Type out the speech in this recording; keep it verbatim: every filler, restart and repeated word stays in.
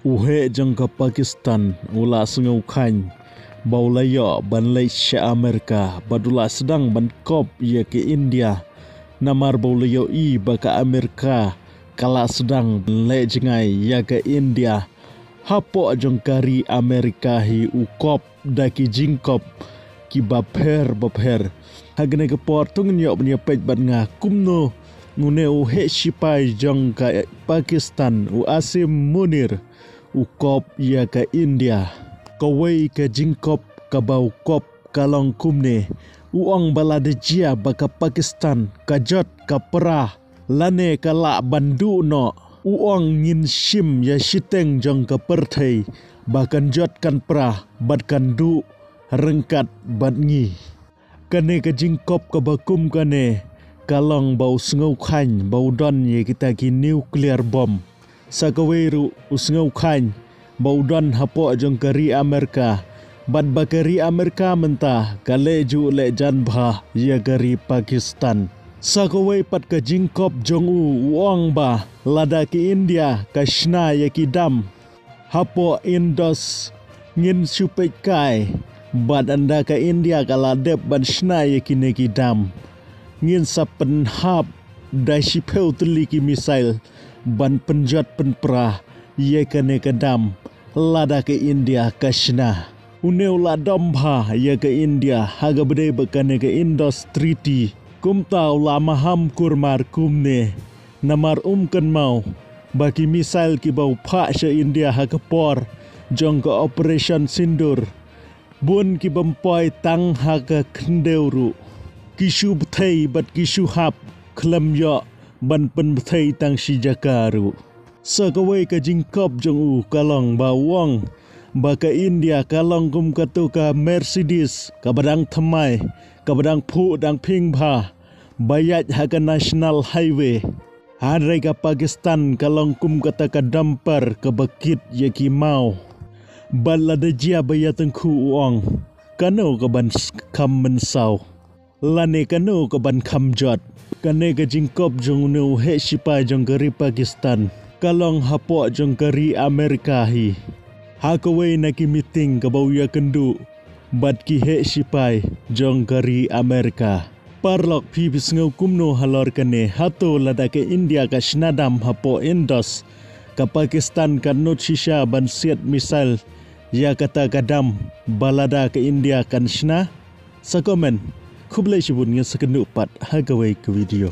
U heh jong ka Pakistan u la sngewkhaiñ ba u la ïoh ban leit sha Amerika bad u la sdang ban kop ïa ka India. Namar ba u la ïohi ba ka Amerika ka la sdang ban leh jngai ïa ka India. Hapoh jong ka ri Amerika hi u kop da ki jingkop kiba pher bapher. Ha kane ka por to ngin ïoh ban ïa peit bad nga kumno une u heh shipai jong ka Pakistan u Asim Munir u kop ïa ka India. Kawei ka jingkop kaba u kop ka long kumne. U ong ba lada jia ba ka Pakistan ka jot ka pra lane ka lah ban duh noh, u ong ngin shim ïa shiteng jong ka pyrthei ba kan jot kan pra bad kan duh ryngkat bad ngi. Kane ka jingkop kaba kum kane ka long ba u sngewkhaiñ ba u don ïa kita ki nuclear bomb. Sa kawei ruh u sngewkhaiñ ba u don hapoh jong ka ri Amerika bad ba ka ri Amerika mynta ka leh ju leh jan bha ïa ka ri Pakistan. Sa kawei pat ka jingkop jong u u ong ba lada ka India ka shna ïa ki dam hapoh Indus ngin shu peit kai bad ynda ka India ka la dep ban shna ïa kine ki dam ngin sa pynhap da shiphew tylli ki missile ban pynjot pynpra ïa kane ka dam lada ka India ka shna. Une u la dom bha ïa ka India ha kaba dei bad kane ka Indus Treaty. Kumta u la maham kurmar kumne. Namar um kynmaw ba ki missile kiba u phah sha India ha ka por jong ka Operation Sindoor bun ki bym poi tang ha ka khyndew ruh. Ki shu bthei bad ki shu hap khlem ïoh ban pynbthei tang shi jaka ruh. Sa kawei ka jingkop jong u ka long ba u ong ba ka India ka long kum kato ka Mercedes kaba dang thymmai, kaba dang phuh dang phieng bha ba ïaid ha ka National Highway. Hynrei ka Pakistan ka long kum kata ka dumper kaba kit ïa ki maw. Bad lada jia ba ïa tyngkhuh u ong, kano kaban kham mynsaw lane kano kaban kham jot? Kane ka jingkop jong une u heh shipai jong ka ri Pakistan ka long hapoh jong ka ri Amerika hi. Ha kawei na ki meeting kaba u ïa kynduh bad ki heh shipai jong ka ri Amerika. Parlok phi phi sngew kumno halor kane, hato lada ka India ka shna dam hapoh Indus ka Pakistan kan nud shisha ban siat missile ïa kata ka dam ba lada ka India kan shna? Sa comment. Khublei shibun, ngin sa kynduh pat ha kawei ka video.